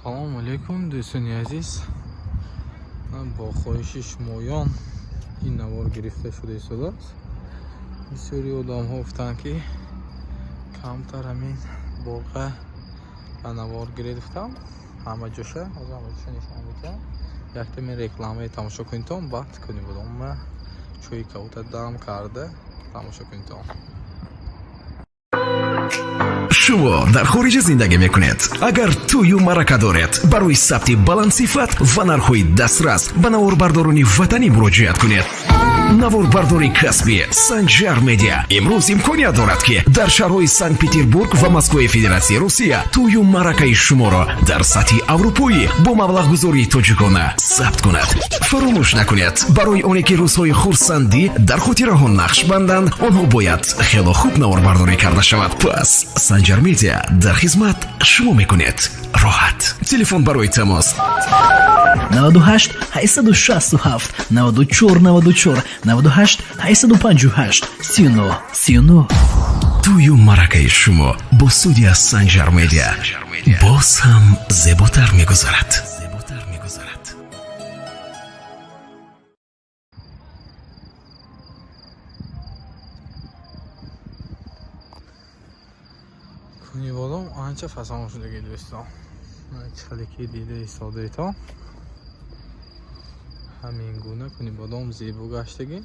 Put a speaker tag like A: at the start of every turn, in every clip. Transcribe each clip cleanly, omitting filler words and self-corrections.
A: Салому алейкум, дӯстони азиз. Бо хоҳиши шумоён ин навор гирифта шуда истодааст. Бисёри одамҳо гуфтанд, ки камтар ҳамин боға ба навор гирифтам. Ҳама ҷоша, ҳозир ҳама ҷоша нишон медиҳам. Якта мен рекламаи тамошо кунитон, баъд Конибодомма чойи кавута дам карда тамошо кунитон.
B: Шумо дар хориҷа зиндагӣ мекунед. Агар тӯю маърака доред, барои сабти баландсифат ва нархҳои дастрас ба наворбардорони ватанӣ муроҷиат кунед. Наворбардори касбӣ Санҷар Медиа имрӯз имконият дорад, ки дар шаҳрҳои Санкт Петербург ва Москваи Федератсияи Русия тӯю маъракаи шуморо дар сатҳи аврупоӣ бо маблағгузории тоҷикона сабт кунад. Фаромӯш накунед, барои оне ки рӯзҳои хурсандӣ дар хотираҳо нақш банданд, онҳо бояд хело хуб наворбардорӣ карда шавад. Пас Санҷар Медиа дар хизмат, шумо мекунед роҳат. Телефон барои тамос:
C: 98 867 94 94 98 858 39 39.
B: Тӯю маъракаи шумо бо студия Санҷар Медиа боз ҳам зеботар мегузарад. Мегузарад.
A: Конибодом анча фасон шудаги, дӯстон. Чӣ хеле ки дида истодаетон, ҳамин гуна Конибодом зебо гаштагӣ.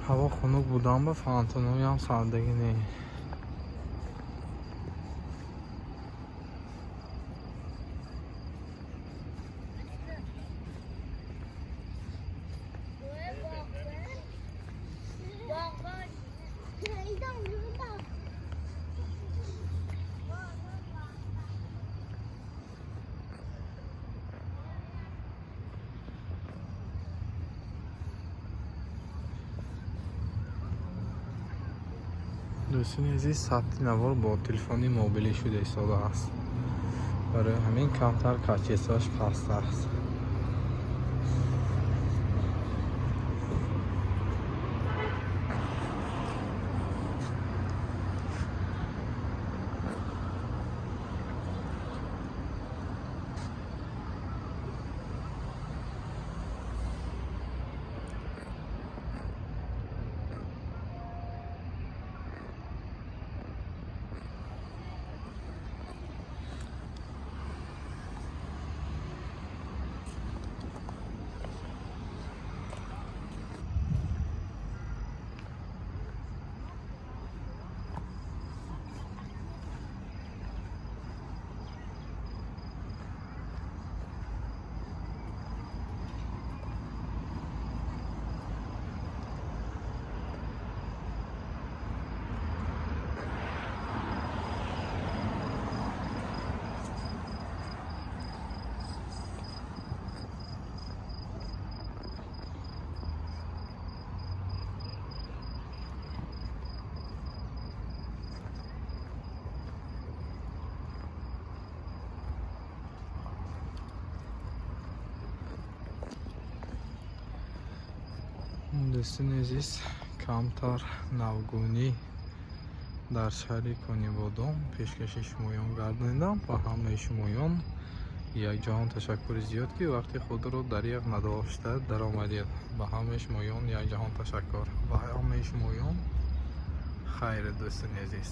A: Ҳаво хунук будан ба фонтаноям сардагӣ не. Дӯстони азиз, сабти навор бо телефони мобилӣ шуда истодааст, барои ҳамин камтар качествоаш паст аст. Дӯстони азиз, камтар навгунӣ дар шаҳри Конибодом пешкаши шумоён гардонидам. Ба ҳамаи шумоён якҷаҳон ташаккури зиёд, ки вақти худро дареғ надошта даромадед. Ба ҳамаи шумоён якҷаҳон ташаккур, ба ҳамаи шумоён хайр, дӯстони азиз.